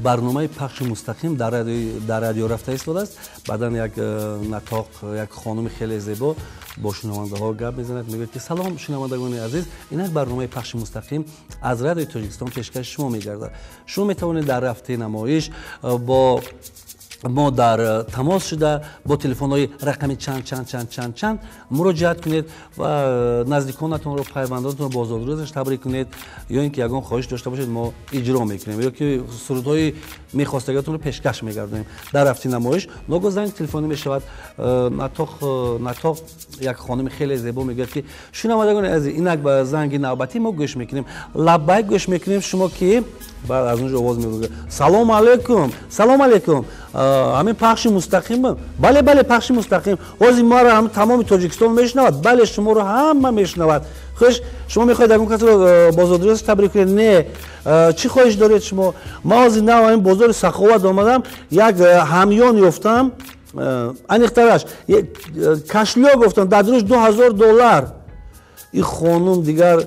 Барномаи пахши мустақим дар радио рафта истодааст. Баъдан як натоқ, як хонуми хеле зебо бо шунавандаҳо гап мезанад, мегӯяд, ки салом, шунавандагони азиз, инак барномаи пахши мустақим аз Радиои Тоҷикистон пешкаши шумо мегардад. Шумо метавонед дар рафти намоиш бо мо дар тамос шуда, бо телефонҳои рақами чанд, чанд, чанд, чанд, чанд муроҷиат кунед ва наздиконатонро, пайвандонатонро бо озодрӯзаш табрик кунед, ё ин ки ягон хоҳиш дошта бошед, мо иҷро мекунем, ё ки сурудҳои мехостагиатонро пешкаш мегардонем. Дар рафти намоиш ногоҳ занги телефонӣ мешавад. Натоқ, як хонуми хеле зебо мегӯяд, ки шунавандагони азиз, инак ба занги навбатӣ мо гӯш мекунем. Лаббайк, гӯш мекунем, шумо ки? Баъд аз он ҷо овоз мегӯяд: салому алайкум, салому алайкум, ҳамин пахши мустақим? Бале, бале, пахши мустақим. Ҳозир маро ҳам тамоми Тоҷикистон мешунавад? Бале, шуморо ҳама мешунавад. Хуш, шумо мехоҳед ягон касро бо зодрӯзаш табрик кунед? Не, чӣ хоҳиш доред шумо? Ман ҳозир нав ҳамин бозори Саховат омадам, як ҳамён ёфтам, аниқтараш кошелёк ёфтам, дар дурӯш 2000 доллар. Ин хонум дигар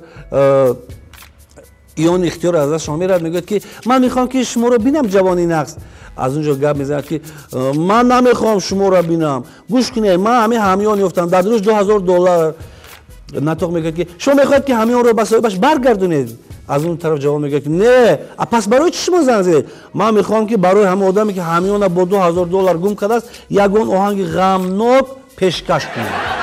иён ихтиёр аз дастшон меравад, мегӯяд, ки ман мехоҳам, ки шуморо бинам, ҷавони нағз. Аз он ҷо гап мезанад, ки ман намехоҳам шуморо бинам, гӯш кунед, ман ҳамин ҳамён ёфтам, дар дурӯш 2000 доллар. Натоқ мегӯяд, ки шумо мехоҳед, ки ҳамёнро ба соҳибаш баргардонед? Аз он тараф ҷавон мегӯяд, ки не. А пас барои чӣ шумо занг задед? Ман мехоҳам, ки барои ҳамон одаме, ки ҳамёна бо 2000 доллар гум кардааст, ягон оҳанги ғамнок пешкаш кунам.